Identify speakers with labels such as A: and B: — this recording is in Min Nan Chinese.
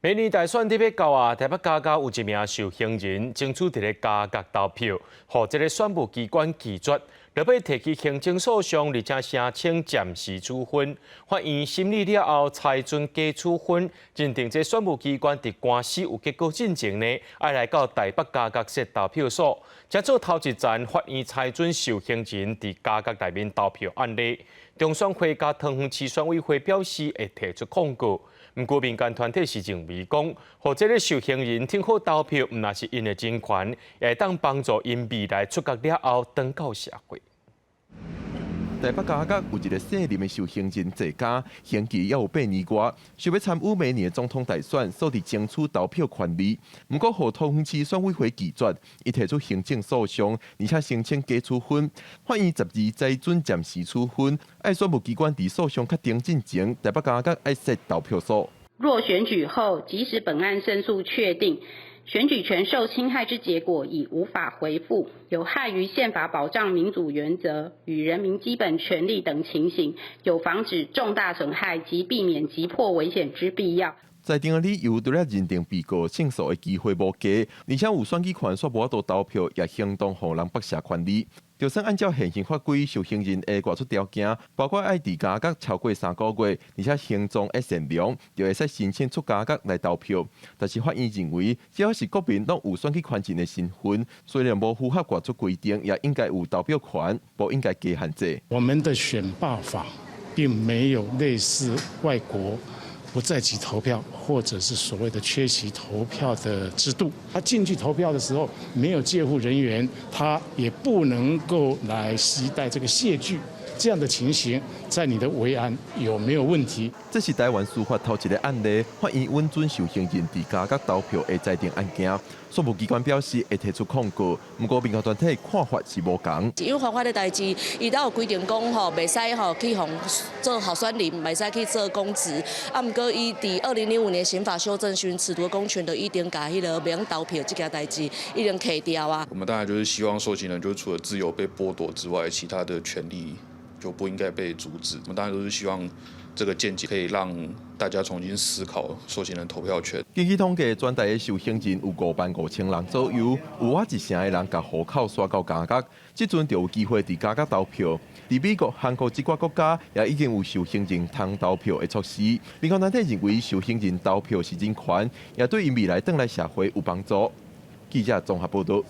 A: 明年大選欲到啊，台北嘉嘉有一名受刑人爭取佇咧監獄投票，予這个選務機關拒絕，落尾提起行政訴訟，而且聲請暫時處分。法院審理了後，裁准假處分，認定這選務機關佇官司有結果進前呢，愛來到台北嘉義設投票所，這做頭一層法院裁准受刑人佇監獄內面投票案例。中選會佮桃園市選委會表示會提出抗告。毋過民間團體是認為講，予這个受刑人挺好投票，毋但是𪜶的人權，也會當幫助𪜶未來出獄了後，轉到社會。
B: 台北嘉義有一個姓林的受刑人在監，刑期猶有8年外，想欲參與明年的總統大選，所以爭取投票權利。毋過，予桃園市選委會拒絕，伊提出行政訴訟，而且申請假處分。法院12裁准暫時處分，愛選務機關佇訴訟確定進前，台北嘉義愛設投票所。
C: 若選舉後，即使本案勝訴確定，選舉權受侵害之結果已無法回復，有害於憲法保障民主原則與人民基本權利等情形，有防止重大損害及避免急迫危險之必要。
B: 裁定的理由除了認定被告勝訴的機會無低，而且有選舉權煞無法度投票，也相當予人剝削權利。就算按照現行法規，受刑人的外出條件，包括愛佇監獄超過3個月，而且行蹤愛善良，就會使申請出監獄來投票。但是法院認為，只要是國民攏有選舉權人的身份，雖然無符合外出規定，也應該有投票權，無應該加限制。
D: 我們的選罷法並沒有類似外國不在籍投票，或者是所謂的缺席投票的制度。他進去投票的時候，沒有介護人員，他也不能夠來攜帶這個械具。這樣的情形，在你的維安有沒有問題？
B: 這是台灣司法頭一个案例，法院允准受刑人佇監獄投票的裁定案件。選務機關表示會提出抗告，毋過民間團體看法是無仝。
E: 因為犯法的代誌，伊都有規定講吼，袂使吼去予做候選人，袂使去做公職。啊，毋過伊佇2005年刑法修正時，褫奪公權就已經共彼个袂用投票這件代誌已經去掉啊。
F: 我們當然就是希望受刑人就除了自由被剝奪之外，其他的權利就不應該被阻止。我們當然都是希望這個見解可以讓大家重新思考受刑人投票權。
B: 根據統計，全台的受刑人有5萬5千人左右，有倚一成的人共戶口徙到監獄，這陣就有機會佇監獄投票。佇美國、韓國這寡國家也已經有受刑人通投票的措施。民間團體認為受刑人投票是人權，也對𪜶未來轉來社會有幫助。記者綜合報導。